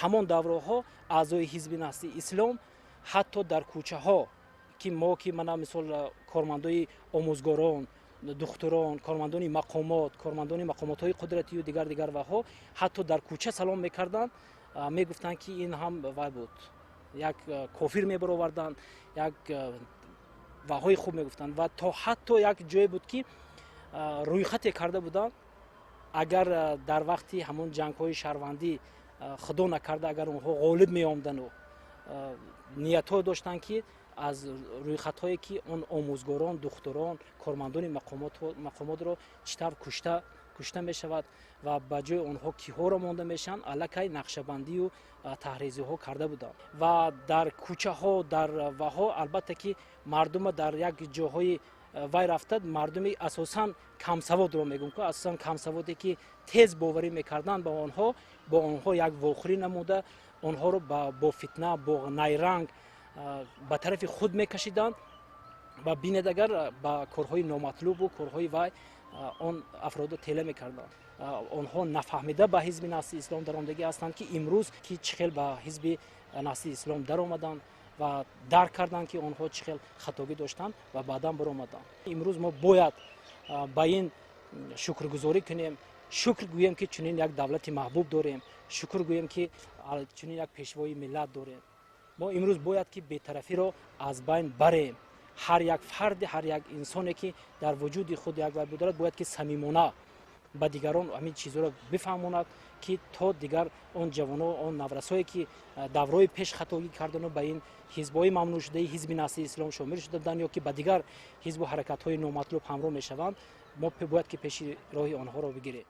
Ҳамон давроҳо аъзои ҳизби Наҳзати Ислом ҳатто дар кӯчаҳо, ки мо, ки мана мисол кормандои омӯзгорон, духтурон, кормандони мақомот, кормандони мақомотҳои қудратию дигар дигар ваҳо, ҳатто дар кӯча салом мекарданд, мегуфтанд, ки ин ҳам вай буд, як кофир мебароварданд, як ваҳои хуб мегуфтанд. Ва то ҳатто як ҷое буд, ки рӯйхате карда буданд, агар дар вақти ҳамон ҷангҳои шаҳрвандӣ, худо накарда, агар онҳо ғолиб меомдану ниятҳо доштанд, ки аз рӯйхатҳое, ки он омӯзгорон, духтурон, кормандони мақомотро чӣ тавр кушта мешавад ва ба ҷои онҳо киҳоро монда мешаванд, аллакай нақшабандию таҳризиҳо карда буданд. Ва дар кӯчаҳо, дар ваҳо, албатта, ки мардума дар як ҷоҳои вай рафта, мардуми асосан камсаводро мегӯм, ку асосан камсаводе, ки тез боварӣ мекарданд ба онҳо, бо онҳо як вохӯрӣ намуда, онҳоро бо фитна, бо найранг ба тарафи худ мекашиданд. Ва бинед, агар ба корҳои номатлубу корҳои вай он афродро тела мекарданд. Онҳо нафаҳмида ба ҳизби Наҳзати Ислом даромадагӣ ҳастанд, ки имрӯз ки чӣ хел ба ҳизби Наҳзати Ислом даромаданд ва дарк карданд, ки онҳо чӣ хел хатогӣ доштанд, ва баъдан баромаданд. Имрӯз мо бояд ба ин шукргузорӣ кунем, шукр гӯем, ки чунин як давлати маҳбуб дорем, шукр гӯем, ки чунин як пешвои миллат дорем. Мо имрӯз бояд ки бетарафиро аз байн барем. Ҳар як фарде, ҳар як инсоне, ки дар вуҷуди худ як вай будорад, бояд ки самимона ба дигарон ҳамин чизҳоро бифаҳмонад, ки то дигар он ҷавоно, он наврасое, ки даврои пеш хатогӣ кардану ба ин ҳизбҳои мамнӯъшудаи ҳизби Наҳзати Ислом шомил шуда буданд ё ки ба дигар ҳизбу ҳаракатҳои номатлуб ҳамроҳ мешаванд, мо бояд ки пеши роҳи онҳоро бигирем.